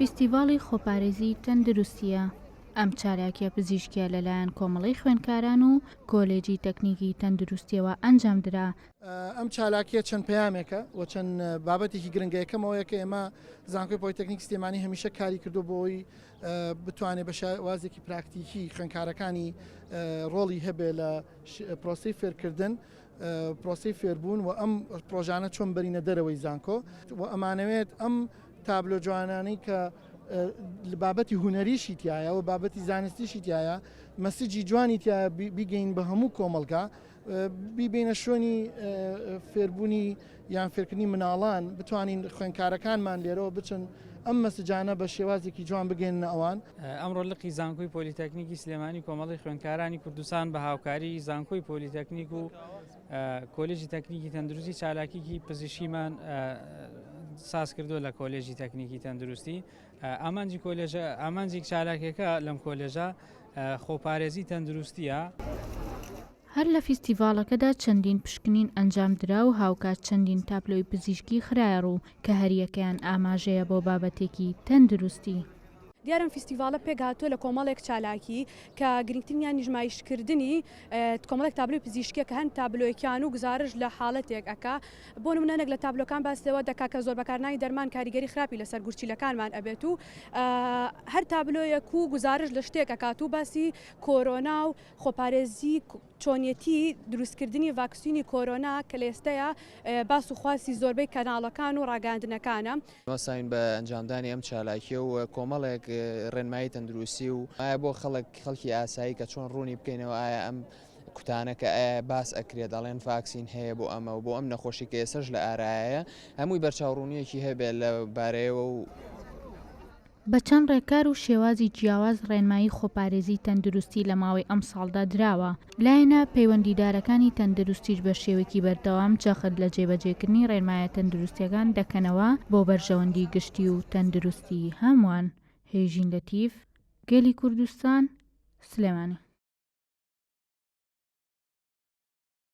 فیستیڤاڵی خۆپارێزی تەندروستییە. ئەم چالاکییە پزیشکییە لەلایەن کۆمەڵەی خوێندکاران و کۆلێجی تەکنیکی تەندروستییەوە ئەنجامدرا. ئەم چالاکییە چەند پەیامێکە و چەند بابەتێکی گرنگە، یەکەم ئەوەیە کە ئێمە زانکۆی پۆلیتەکنیک سلێمانی هەمیشە کاری کردووە بۆ ئەوەی بتوانێت بە شێوازێکی پراکتیکی خوێندکارەکانی ڕۆڵی هەبێ لە پرۆسەی فێرکردن، پرۆسەی فێربوون و ئەم پرۆژانە چۆن بەرینە دەرەوەی زانکۆ و ئەمانەوێت ئەم تابلۆ جوانانەی کە بابەتی هونەریشی تایە و بابەتی زانستیشی تایە مەسجی جوانی تایە بیگەین بە هەموو کۆمەڵگا بیبینە شوێنی فێربوونی یان فێرکردنی مناڵان بتوانین خوێنکارەکانمان لێرەوە بچن ئەم مەسجانە بە شێوازێکی جوان بگەێنە ئەوان. ئەمڕۆ لقی زانکۆی پۆلیتەکنیکی سلێمانی کۆمەڵی خوێندکارانی کوردستان بە هاوکاری زانکۆی پۆلیتەکنیک و کۆلێژی تەکنیکی تەندروستی چالاکیکی پزیشکیمان ساز کردو لە کۆلێژی تەکنیکی تەندروستی ئامانجی کۆلێژە ئامانجی چالاکیەکە لەم کۆلێژە خۆپارێزی تەندروستیە. هەر لە فیستیڤاڵەکەدا چەندین پشکنین ئەنجامدرا و هاوکات چەندین تابلۆی پزیشکی خرایەڕوو کە هەریەکەیان ئاماژەیە بۆ بابەتێکی تەندروستی. دیارە ئەم فیستیڤاڵە پێکهاتووە لە کۆمەڵێک چالاکی کە گرنگترینیان نمایشکردنی کۆمەڵێک تابلۆی پزیشکیە کە هەن تابلۆیەکیان و گوزارش لە حاڵەتێک ئەکا بۆ نمونە هەنێک لە تابلۆکان باس لەوە دەکا کە زۆر بەکارنانی دەرمان کاریگەری خراپی لەسەر گورچیلەکانمان ئەبێت و هەر تابلۆیەک و گوزارش لە شتێک ئەکات و باسی کۆرۆنا و خۆپارێزی چۆنیەتی دروستکردنی ڤاکسینی کۆرۆنا کە لە ئێستەیا باس و خواسی زۆربەی کەناڵەکان و ڕاگەیاندنەکانە. هەستاین بە ئەنجامدانی ئەم چالاکیە و کۆمەڵێک ڕێنمایی تەندروستی و ئایا بۆ خەڵک خەڵکی ئاسایی کە چۆن ڕوونی بکەینەوە ئایا ئەم کوتانە کە ئایا باس ئەکرێت ئەڵێن ڤاکسین هەیە بۆ ئەمە و بۆ ئەم نەخۆشی کە ئێستاش لە ئارایە هەمووی بەرچاوڕوونیەکی هەبێت لە بارەیەوە و. بە چەند ڕێکار و شێوازی جیاواز ڕێنمایی خۆپارێزی تەندروستی لە ماوەی ئەمساڵدا دراوە، لایەنە پەیوەندیدارەکانی تەندروستیش بە شێوەیەکی بەردەوام جەخت لە جێبەجێکردنی ڕێنمایە تەندروستییەکان دەکەنەوە بۆ بەرژەوەندی گشتی و تەندروستی هەمووان. هێژین لەتیف، گەلی کوردستان، سلێمانی.